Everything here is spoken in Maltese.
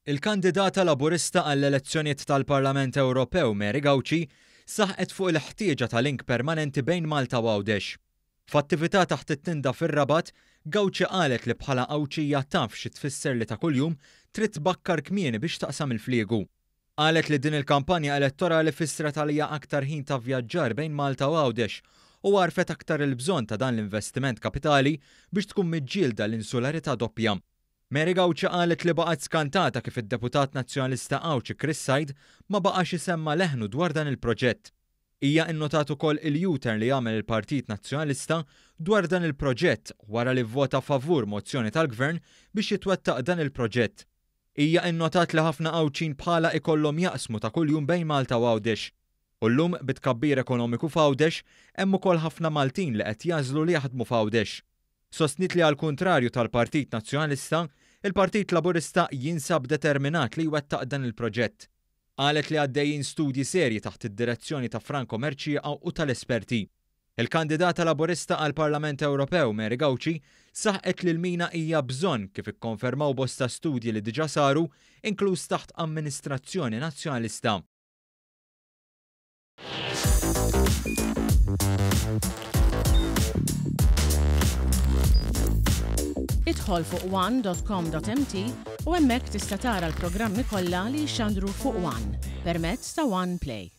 Il-kandidata Laburista għall-elezzjonijiet tal-Parlament Ewropew Mary Gauci saħqet fuq il-ħtieġa ta' link permanenti bejn Malta u Għawdex. F'attività taħt it-tinda fir-Rabat, Gauci qalet li bħala Għawdxija taf xi tfisser li ta' kuljum trid tbakkar kmieni biex taqsam il-fliegu. Qalet li din il-kampanja elettorali fissret għaliha aktar ħin ta' vjaġġar bejn Malta u Għawdex u għarfet aktar il-bżonn ta' dan l-investiment kapitali biex tkun miġġielda l-insularità doppja. Mary Gauci qalet li baqgħet skantata kif id-Deputat Nazzjonalista Għawdxi Chris Said ma baqax isemma' leħnu dwar dan il-proġett. Hija innotat ukoll il-U-turn li għamel il-Partit Nazzjonalista dwar dan il-proġett wara li vvota favur mozzjoni tal-Gvern biex jitwettaq dan il-proġett. Hija innotat li ħafna Għawdxin bħalha ikollhom jaqsmu ta' kuljum bejn Malta u Għawdex. U llum, bit-tkabbir ekonomiku f'Għawdex, hemm ukoll ħafna Maltin li qed jagħżlu li jaħdmu f'Għawdex. Sostniet li għall-kuntrarju tal-Partit Nazzjonalista, il-Partit Laburista jinsab determinat li jwettaq dan il-proġett. Qalet li għaddejjin studji serji taħt id-direzzjoni ta' Franco Mercieca u tal-esperti. Il-kandidata Laburista għall-Parlament Ewropew, Mary Gauci, saħqet li l-mina hija bżonn kif ikkonfermaw bosta studji li diġà saru, inkluż taħt amministrazzjoni Nazzjonalista. Idħol fuq one.com.mt u hemmhekk tista' tara l-programmi kollha li jixxandru fuq One permezz ta' One Play.